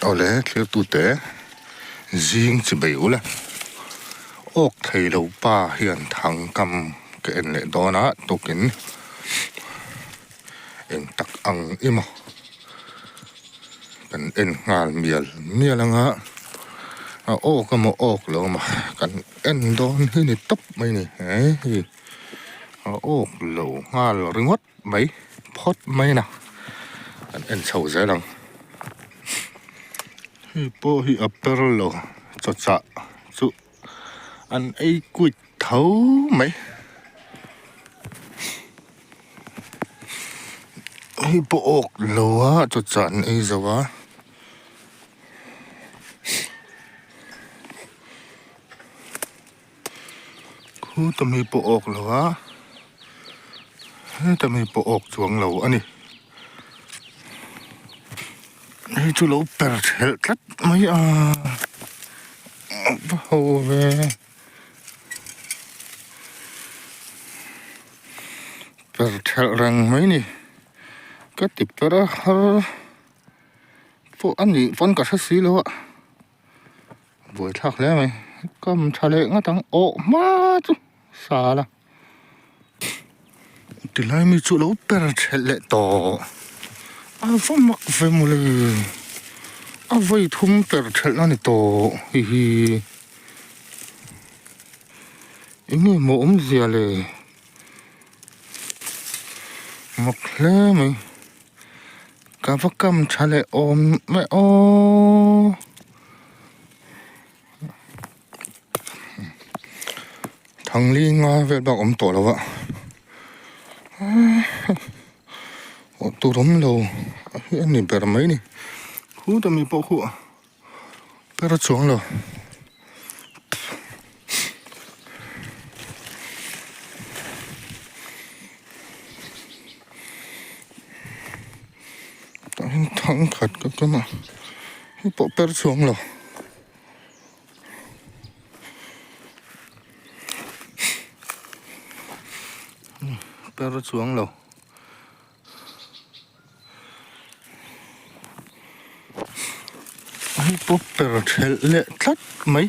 Awle thlir tute zing chi bei ula awk thei lo pa hian thang kam ka en leh dawn a tukin eng tak ang emaw kan en nghal mial mial anga a awk emaw awk lo emaw kan en dawn hi ni tawp mai a ni he hei a awk lo nghal ringawt. Mai phawt mai na an en chho zel ang hei pawh hi a per lo chaw chah chu an ei kuit tho mai hei pawh awk lo a chaw chah an ei zo a. Khuta mi pawh awk lo a, heta mi pawh awk chuang lo a ni. Hei chu lo per thelh tlat mai a, a va ho ve. Per thelh reng mai ni, ka ti per a har pawh a nih pawn ka hre si lo a. Buaithlak hle mai kam tha leh ngawt ang awh hma chu sal a tilai mi chu lo per thelh leh tawh a va mak ve mawle a vawi thum per thelh a ni tawh hei hi eng nge maw awmzia le mak hle mai. Ka va kam tha leh awm mai aw Thangli nga vel bak awm tawh lo a awh tur awm lo hi a ni ber mai ni khuta mi pawh khu ber a chuang lo. Tah hian thang khat ka tum a hei pawh per chhuang lo per chuang lo. Hei pawh per thelh leh tlat mai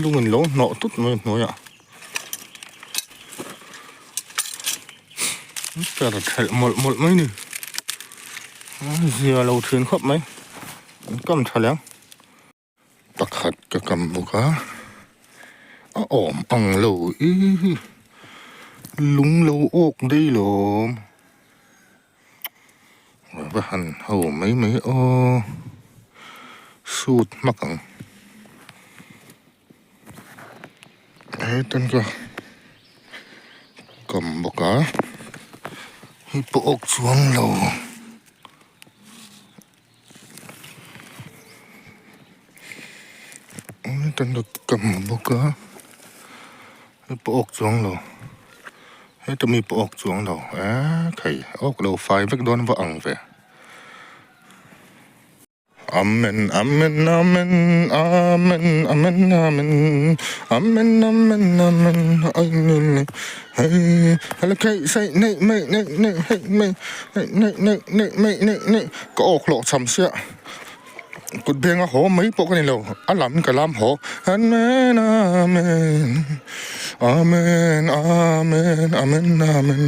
lung in lo hnawh tut mai a hnuaiah per thelh mawlh mawlh mai a ni a zia lo thin khawp mai an kam tha leh ang. Pakhat ka kam bawk a, a awm ang lo i lung lo awk daih lawm va han ho mai mai aw sut hmak ang hetan ka kam bawk a hei pawh awk chuang lo. Ka hmu bawk a hei pawh awk chuang lo heta mi pawh awk chuang lo eee thei awk lo fai vek dawn va ang ve amen amen amen amen amen amen amen amen amen Ka awk hlawh cham sia kut benga haw mai pawh ka ni lo a lam ka lam haw amen amen amen amen amen amen